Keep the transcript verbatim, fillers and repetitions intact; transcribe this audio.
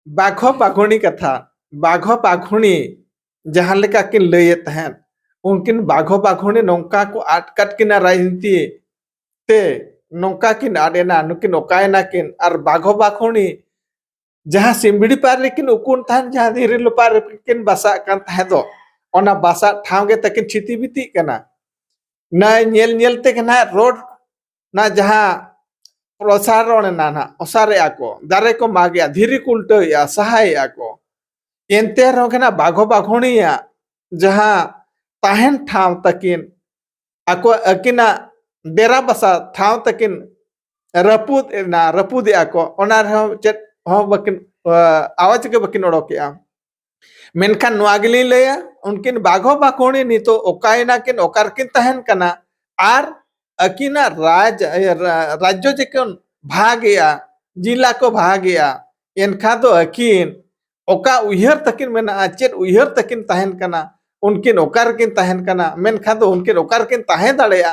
ᱵᱟᱜᱷᱚ ᱵᱟᱜᱷᱩᱱᱤ ᱠᱟᱛᱷᱟ, ᱵᱟᱜᱷᱚ ᱵᱟᱜᱷᱩᱱᱤ ᱡᱟᱦᱟᱸ ᱞᱮᱠᱟ ᱠᱤᱱ ᱞᱟᱹᱭᱮᱫ ᱛᱟᱦᱮᱸᱫ, ᱩᱱᱠᱤᱱ ᱵᱟᱜᱷᱚ ᱵᱟᱜᱷᱩᱱᱤ ᱱᱚᱝᱠᱟ ᱠᱚ ᱟᱴᱠᱟᱫ ᱠᱤᱱᱟ ᱨᱟᱡᱽᱱᱤᱛᱤ ᱛᱮ, ᱱᱚᱝᱠᱟ ᱠᱤᱱ ᱟᱫ ᱮᱱᱟ, ᱱᱩᱠᱤᱱ ᱚᱠᱟᱭᱮᱱᱟ ᱠᱤᱱ? ᱟᱨ ᱵᱟᱜᱷᱚ ᱵᱟᱜᱷᱩᱱᱤ ᱡᱟᱦᱟᱸ ᱥᱤᱢᱵᱤᱲᱤ ᱯᱟᱨ ᱨᱮᱠᱤᱱ ᱩᱠᱩᱱ ᱛᱟᱦᱮᱸᱱ, ᱡᱟᱦᱟᱸ ᱫᱷᱤᱨᱤ ᱞᱚᱯᱟᱨ ᱨᱮᱠᱤᱱ ᱵᱟᱥᱟᱜ ᱠᱟᱱ ᱛᱟᱦᱮᱸ ᱫᱚ, ᱚᱱᱟ ᱵᱟᱥᱟ ᱴᱷᱟᱶ ᱜᱮ ᱛᱟᱹᱠᱤᱱ ᱪᱷᱤᱛᱤ ᱵᱤᱛᱤᱜ ᱠᱟᱱᱟ᱾ ᱱᱚᱣᱟ ᱧᱮᱞ ᱧᱮᱞ ᱛᱮᱜᱮ ᱱᱟᱦᱟᱜ ᱨᱳᱰ ᱱᱟ ᱡᱟᱦᱟᱸ ᱯᱨᱚᱥᱟᱨᱚᱱ ᱮᱱᱟ ᱱᱟᱦᱟᱜ, ᱚᱥᱟᱨᱮᱜᱼᱟ ᱠᱚ, ᱫᱟᱨᱮ ᱠᱚ ᱢᱟᱜᱮᱜᱼᱟ, ᱫᱷᱤᱨᱤ ᱠᱚ ᱩᱞᱴᱟᱹᱣᱮᱜᱼᱟ, ᱥᱟᱦᱟᱭᱮᱜᱼᱟ ᱠᱚ᱾ ᱮᱱᱛᱮ ᱨᱮᱦᱚᱸ ᱜᱮ ᱱᱟᱦᱟᱜ ᱵᱟᱜᱷᱚ ᱵᱟᱜᱷᱩᱱᱤᱭᱟᱜ ᱡᱟᱦᱟᱸ ᱛᱟᱦᱮᱱ ᱴᱷᱟᱶ ᱛᱟᱹᱠᱤᱱ, ᱟᱠᱚ ᱟᱹᱠᱤᱱᱟᱜ ᱰᱮᱨᱟ ᱵᱟᱥᱟ ᱴᱷᱟᱶ ᱛᱟᱹᱠᱤᱱ ᱨᱟᱹᱯᱩᱫ ᱮᱱᱟ, ᱨᱟᱹᱯᱩᱫᱮᱜᱼᱟ ᱠᱚ, ᱚᱱᱟ ᱨᱮᱦᱚᱸ ᱪᱮᱫ ᱦᱚᱸ ᱵᱟᱹᱠᱤᱱ, ᱟ, ᱟᱣᱟᱡᱽ ᱜᱮ ᱵᱟᱹᱠᱤᱱ ᱚᱰᱚᱠᱮᱜᱼᱟ᱾ ᱢᱮᱱᱠᱷᱟᱱ ᱱᱚᱣᱟ ᱜᱮᱞᱤᱧ ᱞᱟᱹᱭᱟ, ᱩᱱᱠᱤᱱ ᱵᱟᱜᱷᱚ ᱵᱟᱜᱷᱩᱱᱤ ᱱᱤᱛᱚᱜ ᱚᱠᱟᱭᱮᱱᱟ ᱠᱤᱱ, ᱚᱠᱟ ᱨᱮᱠᱤᱱ ᱛᱟᱦᱮᱱ ᱠᱟᱱᱟ? ᱟᱨ ᱟᱹᱠᱤᱱᱟᱜ ᱨᱟᱡᱽ, ᱤᱭᱟᱹ, ᱨᱟ-, ᱨᱟᱡᱽᱡᱚ ᱡᱮᱠᱤᱱ ᱵᱷᱟᱜᱮᱜᱼᱟ, ᱡᱤᱞᱟ ᱠᱚ ᱵᱷᱟᱜᱮᱜᱼᱟ, ᱮᱱᱠᱷᱟᱱ ᱫᱚ ᱟᱹᱠᱤᱱ ᱚᱠᱟ ᱩᱭᱦᱟᱹᱨ ᱛᱟᱹᱠᱤᱱ ᱢᱮᱱᱟᱜᱼᱟ, ᱪᱮᱫ ᱩᱭᱦᱟᱹᱨ ᱛᱟᱹᱠᱤᱱ ᱛᱟᱦᱮᱱ ᱠᱟᱱᱟ, ᱩᱱᱠᱤᱱ ᱚᱠᱟ ᱨᱮᱠᱤᱱ ᱛᱟᱦᱮᱱ ᱠᱟᱱᱟ, ᱢᱮᱱᱠᱷᱟᱱ ᱫᱚ ᱩᱱᱠᱤᱱ ᱚᱠᱟ ᱨᱮᱠᱤᱱ ᱛᱟᱦᱮᱸ ᱫᱟᱲᱮᱭᱟᱜᱼᱟ?